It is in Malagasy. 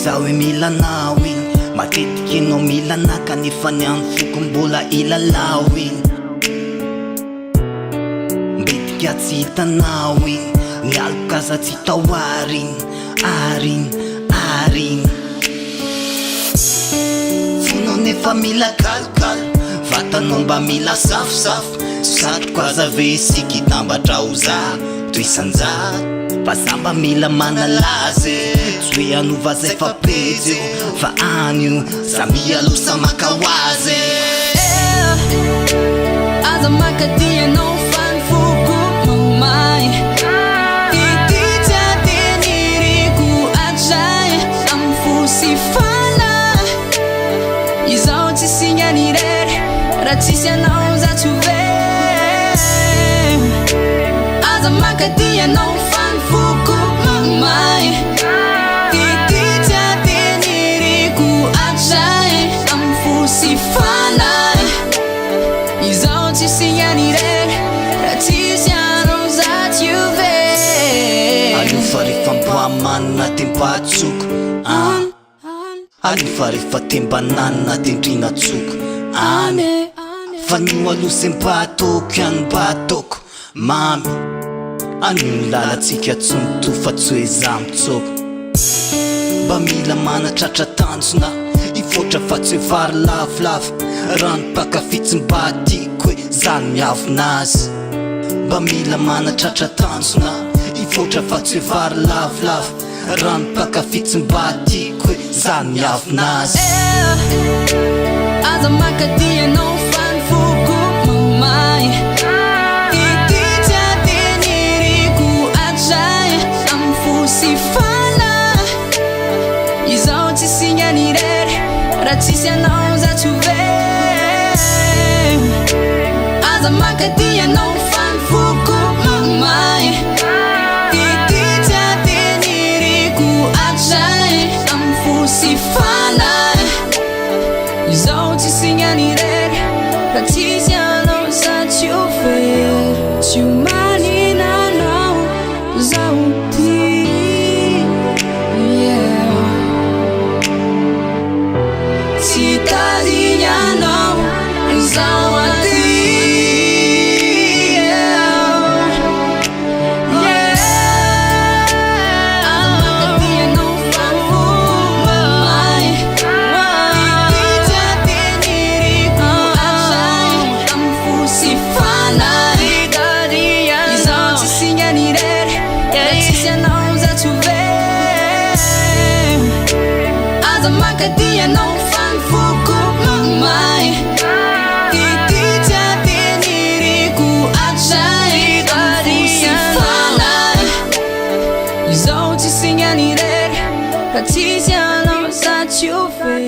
za hoe mila anao iny. Matetika enao mila anah kanefa ny an'ny foko mbola hilalao iny. Mbetika tsy hitanao iny. Ny aloka aza tsy hita ho ary iny, ary iny, ary iny. Fonao nefa mila kalokalo, vatanao mba mila safosafo. Satriko aza ve isika hitambatra ho 100%. Fa za mba mila manalaza e. Tsy hoe hanova zay fa pejy io, fa any io za mialoha maka ho azy e. Aza makaty ianao fa ny foko mamay. Ity tsy ateniriko hatray amin'ny fo sy fanahy. Izaho tsy singany irery, raha tsisy anao za tsy ho very. Aza makaty ianao fa ny foko mamay. Ity tsy ateniriko hatray amin'ny fo sy fanahy. Izaho tsy singany irery, raha tsisy anao za tsy ho very. Aleo fa rehefa mba manina de mba atsoko ah. Aleo fa rehefa te mba nanina de ndrina atsoko any. Fa nio aloha zay mba ataoko ihany mba ataoko mamy. Anio ny lalantsika tsy mitovy fa tsy hoe za mitsoaka. Mba mila manatratra tanjona hivoatra fa tsy hoe vary lavolavo. Rano mpankafy tsy mba tiako hoe za no miavona azy. Mba mila manatratra tanjona hivoatra fa tsy hoe vary lavolavo. Rano mpankafy tsy mba tiako hoe za no miavona azy. Aza makaty ianao fa ny foko mamay. Ity tsy ateniriko hatray amin'ny fo sy fanahy. Izaho tsy singany irery, raha tsisy anao za tsy ho very. Aza makaty ianao fa ny foko mamay. Ity tsy ateniriko hatray amin'ny fo sy fanahy. Izaho tsy singany irery, raha tsisy anao za tsy ho very. Tsy ho manina anao zaho ty. Yeah. Tsy tadiny anao zaho aty. Yeah. Yeah. Aza makaty ianao fa ny foko mamay. Ity tsy ateniriko hatray amin'ny fo sy fanahy. Izaho tsy singany irery, raha tsisy anao za tsy ho very. Aza makaty ianao fa ny foko mamay. Ity tsy ateniriko hatray amin'ny fo sy fanahy. Izaho tsy singany irery, raha tsisy anao za tsy ho very.